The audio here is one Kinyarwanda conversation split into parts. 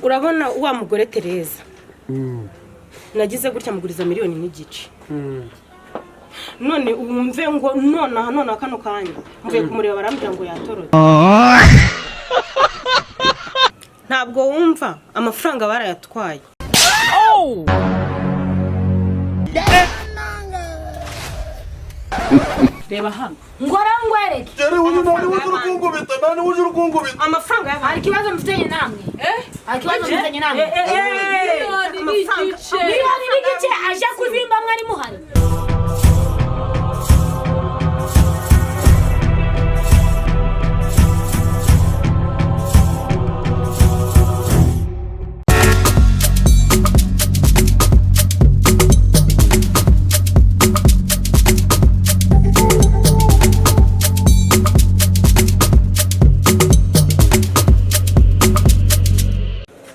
Urabona wa mugore Tereza, nagize gutya muguriza 1.5 miliyoni. None wumve ngo nonaha, nonaha kano kanya mvuye kumureba, barambwira ngo yatorotse. Ntabwo wumva, amafaranga barayatwaye. Reba hano. Ngora ngwereke. Jere, uyu nani uje urukungubita? Nani uje urukungubita? Amafaranga y'abantu. Hari ikibazo mfitanye namwe, hari ikibazo mfitanye namwe. 1.5 miliyoni. 1.5 miliyoni aje kuzimba mwari muhari.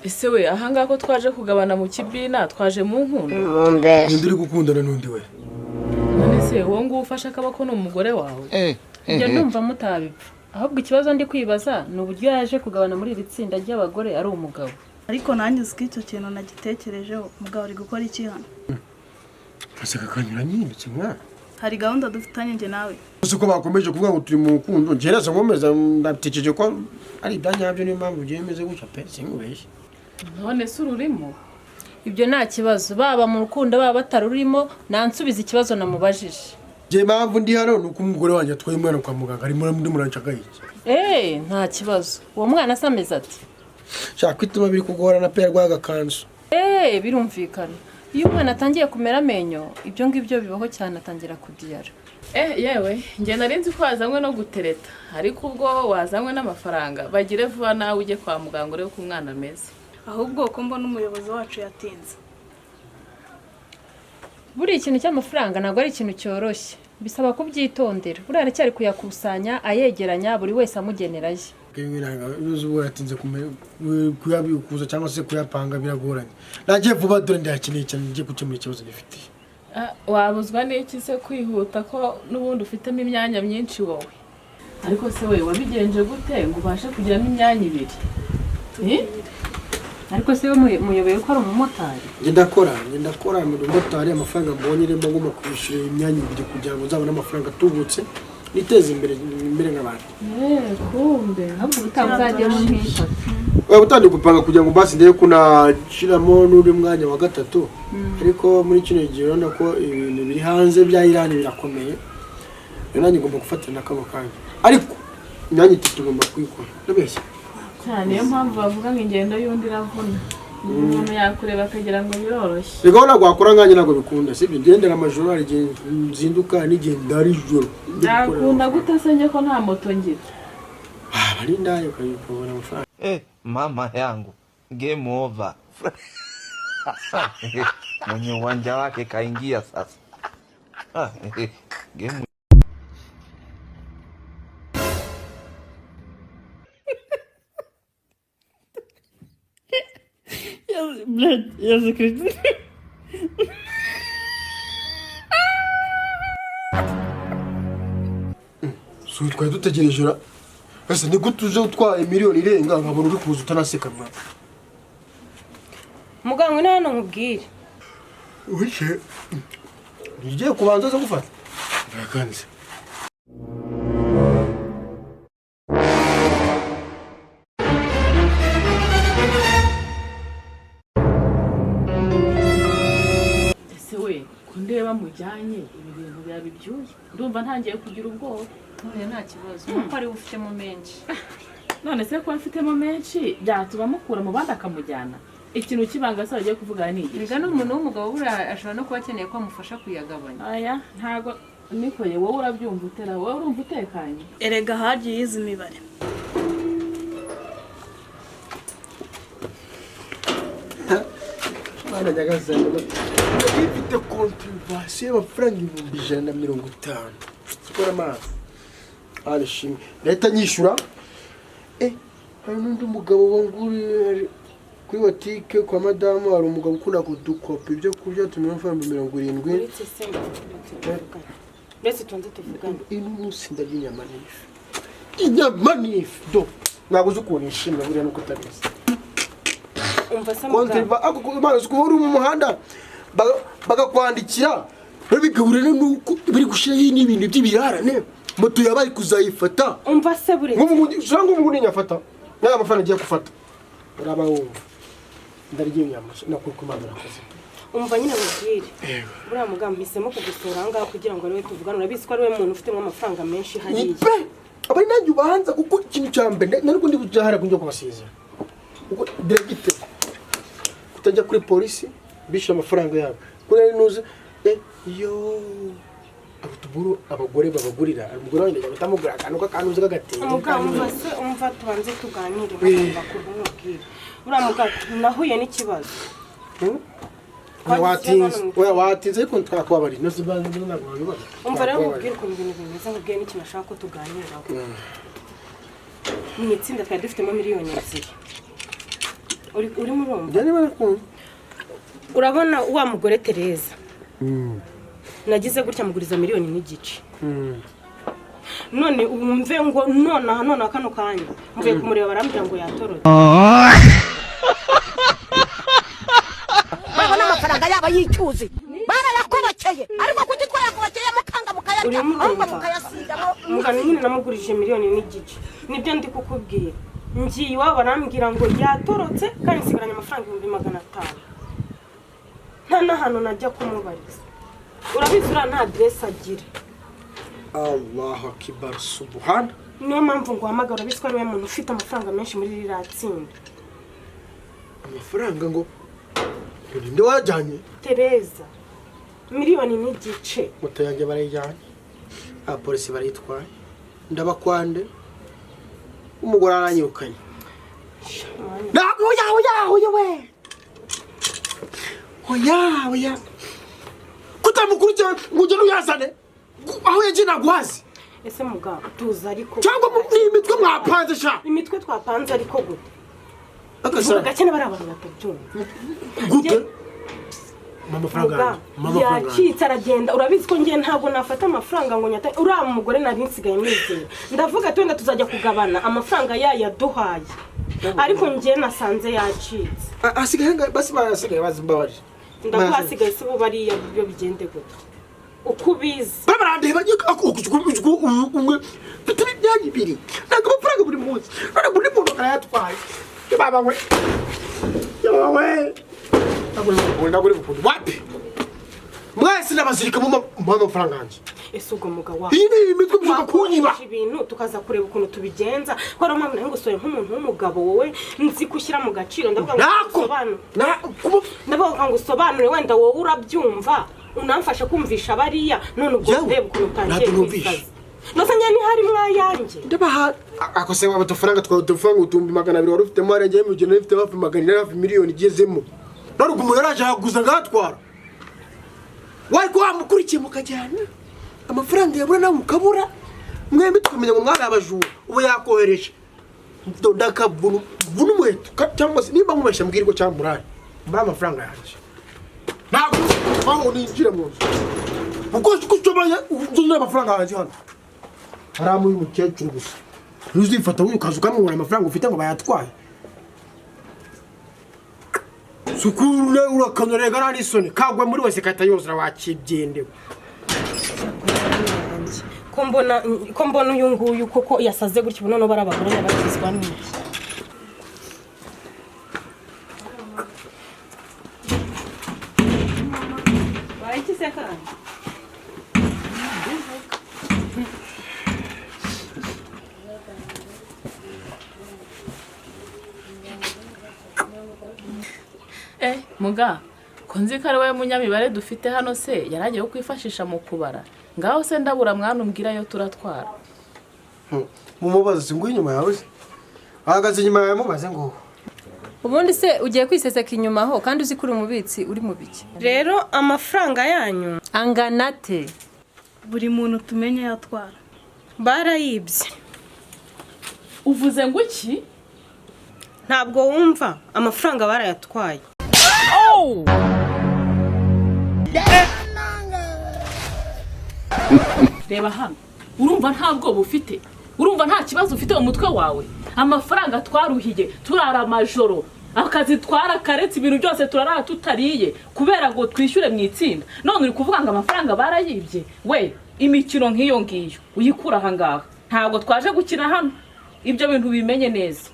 Ese we, ahangaha ko twaje kugabana mu kibina, twaje mu nkundo? Ninde uri gukundana n'undi we? None se uwo nguwo ufashe akaboko ni umugore wawe? Njya ndumva mutabipfa, ahubwo ikibazo ndi kwibaza ni uburyo yaje kugabana muri iri tsinda ry'abagore ari umugabo. Ariko nanjye uzi ko icyo kintu nagitekerejeho. Umugabo ari gukora iki hano? Aseka kanyura nyibitse mwana. Hari gahunda dufitanye njye nawe. Uzi ko bakomeje kuvuga ngo turi mu rukundo, njye rero nkomeza ndatekereje ko ari ibyanyabyo, niyo mpamvu ugiye meze gutya pe, sinkubeshye. None se ururimo? Ibyo nta kibazo, baba mu rukundo baba batarurimo, nansubiza ikibazo namubajije. Njye impamvu ndi hano ni uko umugore wanjye atwaye umwana kwa muganga, arimo ndi muranshaka iki. Eee, nta kibazo. Uwo mwana asa ameze ati? Shaka kwituma biri kugorana pe, yarwaye agakanzu. Eee, birumvikana. Iyo umwana atangiye kumera amenyo, ibyo ngibyo bibaho cyane, atangira kudiyara. Eh yewe, njye nari nzi ko wazanywe no gutereta, ariko ubwo wazanywe n'amafaranga, bagire vuba nawe ujye kwa muganga urebe uko umwana ameze. Ahubwo ko mbona umuyobozi wacu yatinze? Buriya ikintu cy'amafaranga ntabwo ari ikintu cyoroshye, bisaba kubyitondera. Buriya aracyari kuyakusanya, ayegeranya, buri wese amugenera ye. Uzi ubu yatinze kuyabikuza cyangwa se kuyapanga biragoranye. Nagiye vuba, dore ndayakeneye cyane, ngiye gukemura ikibazo nifitiye. Ah, wabuzwa n'iki se kwihuta, ko n'ubundi ufitemo imyanya myinshi wowe? Ariko se we, wabigenje gute ngo ubashe kugiramo imyanya ibiri? Eh? Ariko se we, muyoboye ko ari umumotari? Njye ndakora mu mumotari. Amafaranga mbonye rero mba ngomba kwishyura imyanya ibiri kugira ngo nzabone amafaranga atubutse, niteze imbere imbere nk'abandi. Eh, kumbe. Ahubwo ubutaha uzajyemo nk'itatu. Waba utangiye gupanga kugira ngo basi ndebe ko nashyiramo n'undi mwanya wa gatatu, ariko muri kino gihe urabona ko ibintu biri hanze bya Irani birakomeye. Rero nanjye ngomba gufatira na kano kanya, ariko imyanya itatu ngomba kuyikora, ndabeshya? Cyane, niyo mpamvu bavuga ngo ingendo y'undi iravuna. Umuntu yakureba akagira ngo biroroshye. Reka, ntabwo wakora nkanjye, ntabwo bikunda, sibyo? Ngendera amajoro, hari igihe nzinduka n'igihe ndara ijoro njya gukorera. Byakunda gute se njye ko nta moto ngira? Ah, bari indaya ukabona amafaranga. Eh, mama yangu, game over. Mwenye uwanja wake kaingia sasa. Ah, eh, game. Блядь, я закричу. Si twari dutegereje ra? Ese ni gute uje utwaye miliyoni irenga nkabona uri kuza utanaseka mwana? Muganga, uri hano nkubwire. Wike ugiye kubanza aza gufata birakanze. Ese we, ko ndeba mujyanye ibi bintu biba ibyuya, ndumva ntangiye kugira ubwoba. None nta kibazo kuko ariwe ufitemo menshi. None se kuba mfitemo menshi byatuma mukura mu bandi akamujyana? Ikintu cy'ibanga se bagiye kuvugana ni iki? Erega n'umuntu w'umugabo buriya ashobora no kuba akeneye ko amufasha kuyagabanya. Aya ntago nikoye. Wowe urabyumva utera? Wowe urumva utekanye? Erega hagiye yize imibare. Mwana nyagasani, ifite contravention y'amafaranga 150,000. Sikora amazi arishimwe, leta nyishyura. Eh, hari n'undi mugabo wanguriye kuri botike kwa madamu, hari umugabo ukunda kudukopa ibyo kurya, tumenya amafaranga 70. Uretse se, uretse tubanze tuvugane. Ino munsi ndarya inyama n'ifi, inyama n'ifi. Do, ntabwo uzi ukuntu nishimira buriya nuko utabizi. Umva se mugabo. Kontriva ako kumana kuba uri mu muhanda bakakwandikira rero bigahurira nuko biri gushiraho n'ibintu by'ibirarane moto yabaye kuzayifata. Umva se buretse. Nk'ubu ngubu ninyafata n'aya mafaranga ngiye gufata uraba wumva ndarya inyama nakuko Imana irakoze. Umva nyine mubwire. Buriya mugabo mpisemo kugusura aha ngaha kugira ngo ariwe tuvugane, urabizi ko ariwe muntu ufitemo amafaranga menshi hariya. Pe abari nanjye ubanza kuko ikintu cya mbere narwo ndi bujahara kunjya kubasezera kuko directeur kutajya kuri polisi bishyura amafaranga yabo kuri ari nuze yo abutuburu abagore babagurira umugore wanjye batamugura akantu k'akantu k'agatenge. Umugabo umva se, umva tubanze tuganire mugomba kumubwira. Uriya mugabo nahuye n'ikibazo. Watinze oya watinze ariko twakubabariye no sibanze ntabwo babibaza. Umva rero mubwire ukuntu ibintu bimeze, nkubwire n'ikintu ashaka ko tuganiraho. Mu itsinda twari dufitemo 2 miliyoni. Urimo urumva? Njye niba nakumva. Urabona wa mugore Tereza nagize gutya muguriza 1.5 miliyoni. None wumve ngo nonaha nonaha kano kanya mvuye kumureba barambwira ngo yatorotse. Babona amafaranga yabo y'icyuzi barayakobokeye, ariko kuki twayakobokeye mukanga mukayarya ahubwo mukayasigamo? Mugana nyine namugurije 1.5 miliyoni nibyo ndi kukubwira. Ngiye iwabo barambwira ngo yatorotse kandi nsigaranye amafaranga 500,000. Nta n'ahantu najya kumubariza. Urabizi uriya nta aderesi agira. Allahu akbar subhana. Niyo mpamvu nguhamagara, urabizi ko ariwe muntu ufite amafaranga menshi muri ririya tsinda. Amafaranga ngo ninde wajyanye? Tereza 1.5 miliyoni. Moto yanjye barayijyanye, abapolisi barayitwaye, ndabakwande umugore aranyirukanye. Ntabwo oya oya oya we oya oya kutamukurikira ngo ugende uyazane aho yagiye naguhaze. Ese mugabo tuza ariko cyangwa ni imitwe mwapanze sha? Imitwe twapanze ariko gute? Tuvuga gake n'abari abantu batabyumva. Gute? Mama faranga yacitse aragenda. Urabizi ko ngiye ntabwo nafata amafaranga ngo nyata uriya mugore nari nsigaye mwizera. Ndavuga ati wenda tuzajya kugabana amafaranga yayaduhaye, ariko ngiye nasanze yacitse. Asigaye basi barasigaye bazimbabarira. Ndavuga asigaye se ubu bariya byo bigende gute uko ubizi? Barandeba umwe mfite imyanya ibiri ntabwo amafaranga buri munsi none buri muntu arayatwaye. Baba we baba we ntabwo uri wapi mwese nabazirika mu mafaranga yanjye. Ese ubwo mugabo wawe iyi ni imitwe mushaka kunyiba ibintu tukaza kureba ukuntu tubigenza ko ari mpamvu nawe ngusoye nk'umuntu w'umugabo wowe nzi gushyira mu gaciro. Ndavuga ngo usobanure wenda wowe urabyumva unamfasha kumvisha bariya. None ubwo ureba ukuntu utangiye kwisaza nose njye ntihari mwayanjye ndabaha ako se waba udufaranga twawe udufaranga 200,000 wari ufitemo harengeye mu gihe nari mfite hafi 400 hafi miliyoni igezemo. None ubwo umuntu yaraje ahaguza ngatwara wari ko wamukurikiye mukajyana amafaranga yabura nawe mukabura mwembi tukamenya ngo mwari abajura. Ubu yakohereje ndakavuna umuheto cyangwa se nimba nkumesha mbwirwa cyangwa murari mbaye amafaranga yanjye ntabwo aho ninjira mu nzu ubwo ushoboye uzuzure amafaranga yanjye hano. Haramu y'umukecuru gusa ntuzifata ukaza ukamubura amafaranga ufite ngo bayatwaye. Sukuru urakanurega nta n'isoni kagwa muri wese kahita yuzura wakibyendewe. Ko mbona uyu nguyu koko yasaze gutya ubu noneho bari abagore n'abakizwa n'iki? Muga ko nzi ko ari wowe munyamibare dufite hano se yaragiye kwifashisha mu kubara ngaho se ndabura mwana umbwira yo turatwara. Mumubaze ngo inyuma yawe se ahagaze inyuma yawe mubaze ngo ubundi se ugiye kwiseseka inyuma aho kandi uzi kuri umubitsi uri mu biki? Rero amafaranga yanyu angana ate? Buri muntu tumenye yatwara barayibye. Uvuze ngo iki? Ntabwo wumva amafaranga barayatwaye. Reba hano urumva nta bwoba ufite, urumva nta kibazo ufite mu mutwe wawe. Amafaranga twaruhiye turara amajoro Akazi twarakaretse, ibintu byose turarara tutariye kubera ngo twishyure mu itsinda. None uri kuvuga ngo amafaranga barayibye. We, imikino nk'iyo ngiyo uyikura aha ngaha. Ntabwo twaje gukina hano, ibyo bintu bimenye neza.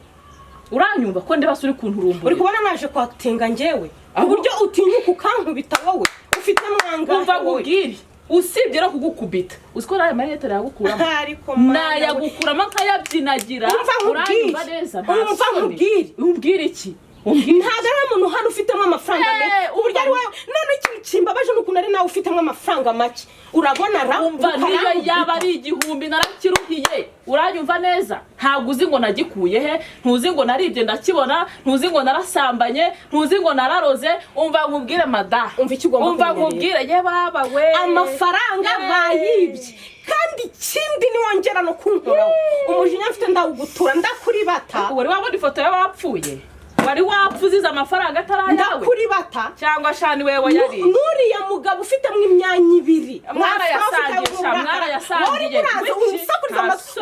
Uranyumva ko ndeba se uri kunturumbura? Uri kubona naje kwatinga njyewe, uburyo utinyuka ukankubita wowe ufite mwangahe? Umva Wowe. Nkubwire, usibye no kugukubita, uzi ko n'aya marinete nayagukuramo? Ariko mana we. Nayagukuramo nkayabyinagira. Umva nkubwire. Uranyumva neza? Nta Umva soni. nkubwire. Umbwire iki? Umbwire? Ntabwo ari umuntu hano ufitemo amafaranga Eh, menshi uburyo ari wowe. None ikintu kimbabaje ni ukuntu ari nawe ufitemo amafaranga make, urabona ra? Umva, niyo Ukarankubita. yaba ari 1000 narakiruhiye, uranyumva neza? Ntabwo uzi ngo nagikuye he, ntuzi ngo naribye ndakibona, ntuzi ngo narasambanye, ntuzi ngo nararoze. Umva nkubwire, mada. Umva icyo ugomba Umva kumenya rero. nkubwire, ye baba we. Amafaranga bayibye, kandi ikindi niwongera no kunkoraho, umujinya mfite ndawugutura, ndakuribata. Wari wabona ifoto y'abapfuye? Wari wapfa uzize amafaranga atari ayawe? Ndakuribata. Cyangwa shani wewe wayariye? N'uriya mugabo ufitemo imyanya ibiri. Mwarayasangiye sha, mwarayasangiye. Uraza umusakuriza amatwi.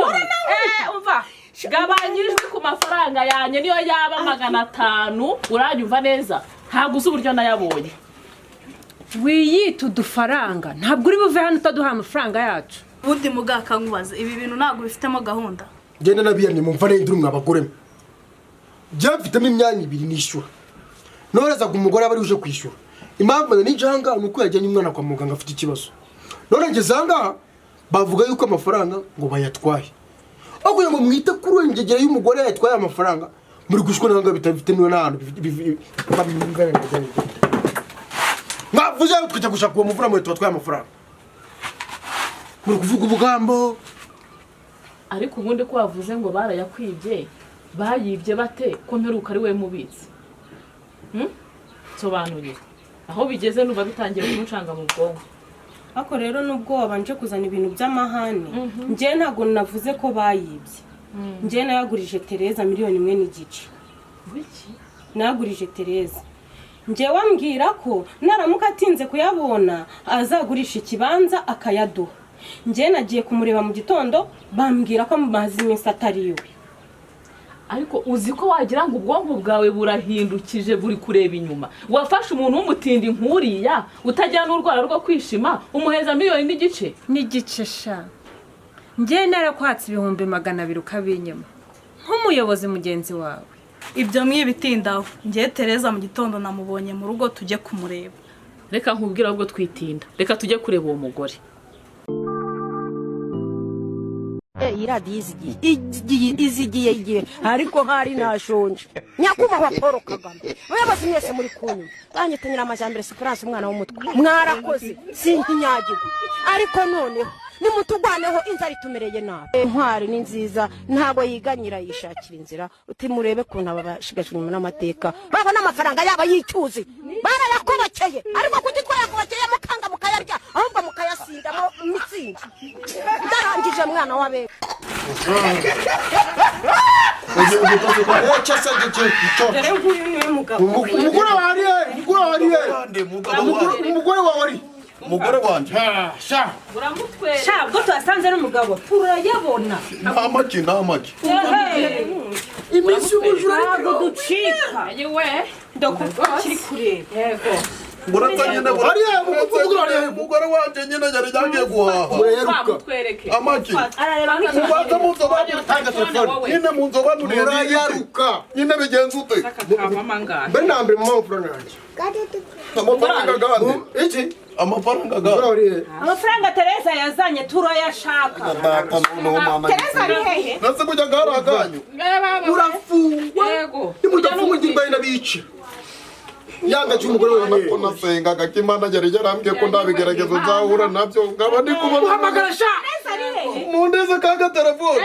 Eh, umva, gabanya ijwi ku mafaranga yanjye, niyo yaba 500. Uranyumva neza? Ntabwo uzi uburyo nayabonye. Wiyita udufaranga, ntabwo uri buve hano utaduha amafaranga yacu. Ubundi mugakankubaza, ibi bintu ntabwo bifitemo gahunda. Ngenda nabiyamye, mumva nendura mwa bagore mwe. Njyewe mfitemo imyanya ibiri nishyura, noherezaga umugore aba ari uje kwishyura. Impamvu nije aha ngaha ni uko yajyanye umwana kwa muganga afite ikibazo. None ngeze aha ngaha bavuga yuko amafaranga ngo bayatwaye. Aho kugira ngo mwite kuri uwo ngegera y'umugore yatwaye amafaranga, muri gushwa n'aho ngaho bitabifite n'ahantu. Mwavuze tukajya gushaka uwo muvura muheto watwaye amafaranga, muri kuvuga ubugambo. Ariko ubundi ko wavuze ngo barayakwibye, bayibye bate ko mperuka ari we mubitsi? Nsobanurira aho bigeze, nuba bitangiye kumucanga mu bwonko. Ariko rero nubwo wabanje kuzana ibintu by'amahane, njyewe ntabwo navuze ko bayibye. Njyewe nayagurije Tereza 1.5 miliyoni. Wiki? Nayagurije Tereza, njyewe ambwira ko naramuka atinze kuyabona azagurisha ikibanza akayaduha. Njyewe nagiye kumureba mu gitondo, bambwira ko amaze iminsi atari iwe. Ariko uzi ko wagira ngo ubwonko bwawe burahindukije, buri kureba inyuma? Wafashe umuntu w'umutindi nk'uriya utagira n'urwara rwo kwishima, umuheza 1.5 miliyoni. N'igice sha. Njye narakwatse 200,000 ukabinyima nk'umuyobozi mugenzi wawe. Ibyo mwibitindaho, ngewe Tereza mu gitondo namubonye mu rugo, tujye kumureba. Reka nkubwire, ahubwo twitinda, reka tujye kureba uwo mugore. Iyi radiyo izigiye igiye izigiye igihe, ariko hari nashonje. Nyakubahwa Paul Kagame, abayobozi mwese muri kunyuma, banyita Nyiramajyambere Sipuranse, umwana w'umutwe. Mwarakoze, sinkinyagirwa, ariko noneho nimutugwaneho, inzara itumereye nabi. Intwari ni nziza, ntabwo yiganyira, yishakira inzira. Uti murebe ukuntu aba bashigajwe inyuma n'amateka babona amafaranga yabo y'icyuzi. Barayakobokeye, ariko kuki twayakobokeye mukanga mukayarya, ahubwo mukayasindamo mitsingi? Ndarangije, mwana w'abega. Dore nguyu niwe mugabo. Umugore wawe ari he? Umugore wawe ari he? Umugore wawe ari? Umugore wanje. Sha. Uramutwera. Sha, ubwo tuhasanze n'umugabo turayabona. Nta maki, nta maki. Iminsi y'ubujura. Ntabwo ducika. Yewe. Ndakuri kureba. Yego. Uretse nyine. Ari he? Umugore ari he? Umugore wanje nyine yari yagiye guhaha. Muraheruka. Mutwereke. Amaki. Arareba nk'iki. Mubanza munsobanurire. Tanga telefone. Nyine munsobanurire. Murayaruka. Nyine bigenze ute? Kakavamo angahe? Mbere na mbere, mu mafaranga yanjye. Amafaranga gande? Iki? Amafaranga Umugore gande? wawe ari he? Amafaranga Tereza yazanye turayashaka. Data, noneho mama. Tereza ari hehe? Nase kujya gahari aganyu. Urafungwa. Yego. Nimudafungwa ingimba n'abica yanga cy'umugore wawe. Ko nasengaga ko Imana yari yarambwiye ko nta bigeragezo nzahura nabyo, nkaba ndi kubona. Uhamagara sha. Tereza ari hehe? Mundeze kaga telefone.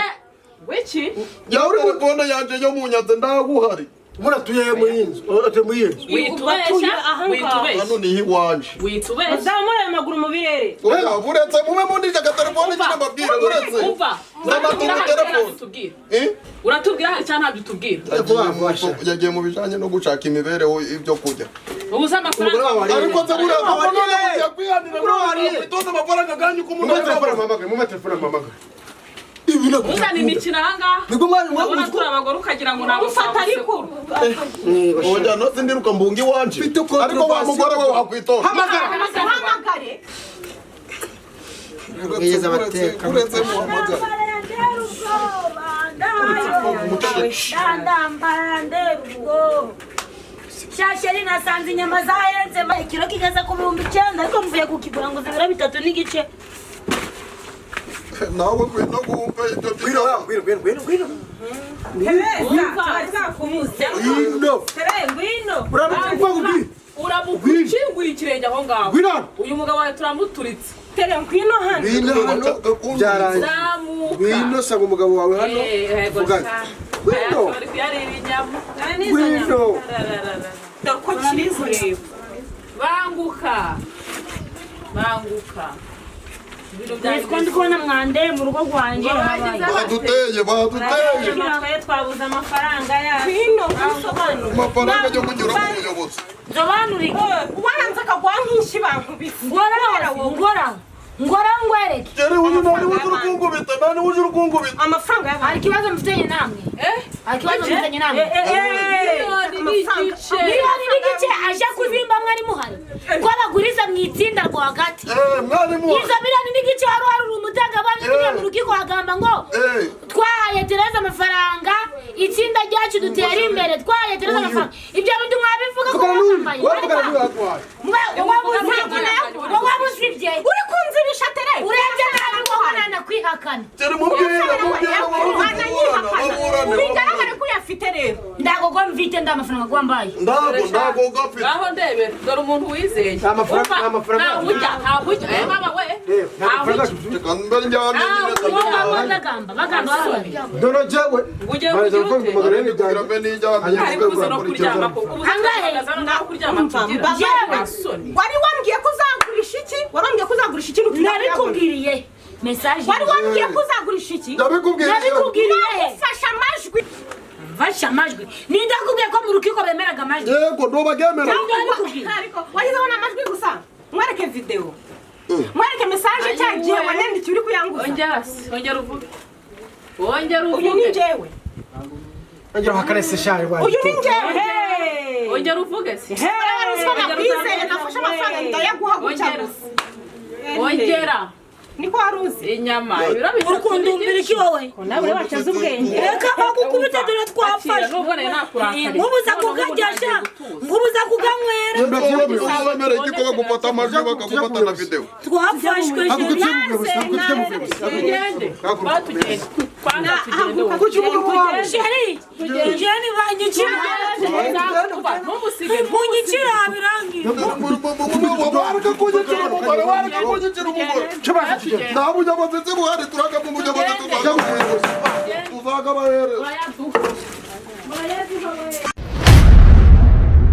Wiki? Ya telefone yanje yo munyaze ndaguhari. Muratuye muri iyi nzu? Atuye muri iyi nzu? Witubeshya. Ahangaha. Witubeshya. Hano niho iwanje. Witubeshya. Zamura ayo maguru mu birere. Oya, buretse mube mundije agatelefone nyine mbabwire, buretse. Umva. Ndanatunga Uratubwira hari telefone. icyo utubwira? Eh? Uratubwira hari cyangwa ntabyo utubwira? Yagiye mu bijanye no gushaka imibereho, ibyo kurya. Ubuze Umugore amafaranga. wawe ari he? Ariko se buriya Umugore wawe kuko ari none he? mugiye kwihanira Umugore wawe ari he? witoze amafaranga ganyu ku Mumpe muntu. telefone mpamagare, mumpe telefone mpamagare. Ibi ntabwo Uzana imikino ahangaha. Nibwo mwari Urabona turi abagore ukagira ngo ntabwo Ufata ariko. Oya, no sindiruka mbunga iwanje. Ariko wa mugore we wakwitonda. Hamagara. Hamagare. Mwigeze abateka. Uretse muhamagara. Shasheri nasanze inyama zahenze ikiro kigeze ku 9000 ariko mvuye kukigura ngo zibira 3.5. Nawe ngwino gumpe ibyo. Ngwino ngwino ngwino ngwino. Ngwino. Ngwino. Uramukinguye ikirenge aho ngaho. Ngwino. Uyu mugabo wawe turamuturitse. Tere ngwino hano. Ngwino hano byarangiye. Ngwino sanga umugabo wawe hano. Vugana. Ngwino. Ngwino. Dore kiri kureba. Banguka. Banguka. Nitwa ndi kubona mwande mu rugo rwanjye. Baduteye, baduteye. Twaye twabuze amafaranga yacu. Ngwino nkusobanure. Amafaranga yo kunyura mu buyobozi. Nsobanure. Waranze akagwa nk'inshi bankubise. Ngora ngora. Ngora ngwereke. Jere uyu nani uje urukungubita, nani uje urukungubita. Amafaranga y'abantu. Hari ikibazo mfitanye namwe. Hari ikibazo mfitanye namwe. Miliyoni n'igice aje kuzimba mwari muhari. Ko abaguriza mu itsinda rwagati. Mwari muhari. Izo miliyoni n'igice wari waruri umutangabuhamya tugiye mu rukiko agamba ngo twahaye Tereza amafaranga itsinda ryacu dutera imbere twahaye Tereza amafaranga. Ibyo bintu mwabivuga ko mwakambaye. Wabuzibye. Uri kunzibisha Tere. Urebye nabi wowe nanakwihakana. Tere mubwire mubwire mubwire. Bigaragare ko uyafite rero. Ndago go mfite nda amafaranga gwambaye. Ndago ndago gafite. Ngaho ndebe dore umuntu wizeye. Amafaranga amafaranga. Nta ujya eh mama we. Reka mbere njyane nyine. Bagamba bagamba. Dono jewe. Ugiye kugira ute? Ariko uzi no kuryama koko. Angahe? Naho kuryama tugira. Wari wambwiye ko uzagurisha iki? Wari wambwiye ko uzagurisha iki? Nabikubwiriye. Message. Wari wambwiye ko uzagurisha iki? Nabikubwiriye. Nabikubwiriye. Fasha amajwi. Fasha amajwi. Ninde akubwiye ko mu rukiko bemeraga amajwi? Yego ndobagemera. Ariko wagize ubona amajwi gusa. Mwereke video. Mwereke message cyagiye wanyandikiye uri kuyanguza. Ongera ongera uvuge. Ongera uvuge. Uyu ni njyewe. Ongera hakarese shayi wa. Uyu ni njyewe. Ongera uvuge se. Nakwizeye nafashe amafaranga ndayaguha gutya gusa. Ongera. Niko waruzi. Inyama ibiro bitatu. Urukundo umbira iki wowe? Nawe wacaze ubwenge. Reka bagukubita dore twafashe. Nubwo nari nakurakariye. Nkubuza kukaryasha. Nkubuza kukanywera. Wemera iki ko bagufata amajwi bakagufata na video. Twafashwe. Tugende. Batugende. Kwanza tugende. Sheri. Tugende banyicira. Ntumusige. Munyicira birangiye. Wareka kunyicira umugore, wareka kunyicira umugore. Nta buyobozi buhari turaga mu buyobozi tuzaga abahereza. Murayaduha. Murayaduha.